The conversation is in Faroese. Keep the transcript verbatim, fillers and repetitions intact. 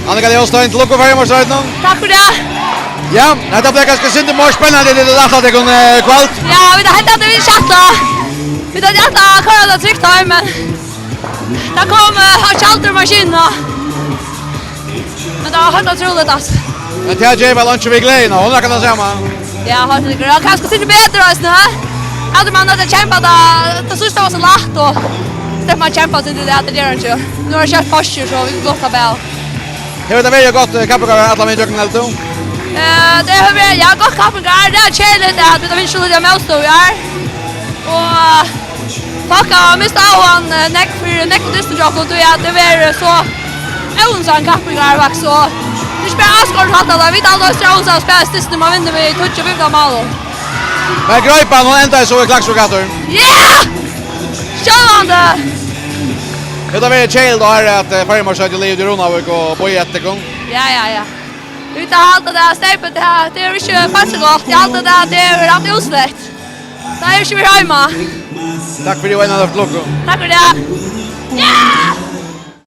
Annika Jóstein, til lukku fyri Føroyameistaratitlinum. Takk fyri tað. Ja, hetta bleiv kanska eitt sindur meira spennandi enn tit høvdu ætlað tykkum, eh, í kvøld. Ja, vit høvdu heldur ætlað at vinna sjettuna. Vit høvdu ætlað at koyra tað trygt heim, men tað kom, eh, ein tjaldur í maskinuna. Men tað var heilt ótrúligt, altso. Men tað ger væl einki við gleðina, hon er akkurát tann sama. Ja, heilt sikkurt. Ja, kanska eitt sindur betri eisini, ha? Heldur man at kempa tað, tað síðsta var so lætt, og sleppur man kempa seg til tað, tað ger hann ikki. Nú er tað skjótt páskir, so vit fáa gott av bæði. Hevur tað verið gott, eh, kappingar allan vegin gjøgnum, heldur tú? Eh, tað hevur verið, ja, gott kappingar. Tað er keðiligt at vit hava vinsið so lítið av mótstøðu í ár. Og fólk hava mist áhugan, eh, nógv fyri nógv dystin hjá okkum, tí at tað verður so óinteressant kappingar, faktiskt, og tað er ikki bara áskoðarar sum halda tað, vit halda eisini, óinteressant at spæla dystin, man vinnur við tíggju fimtan málum. Men Greipan, hon endaði so í Klaksvík aftur. Ja! Sjálvandi! Hevur tað verið keðiligt at hoyra at, eh, Føroyameistaratitlan liggur í Runavík og bíðar eftir tykkum? Ja, ja, ja. Vit halda tað, steypið, tað, tað er ikki fast so gott. Eg haldi tað, tað er rætt útslett. Tað er ikki við heima. Takk fyri, og eina løtu til lukku. Takk fyri tað. Ja!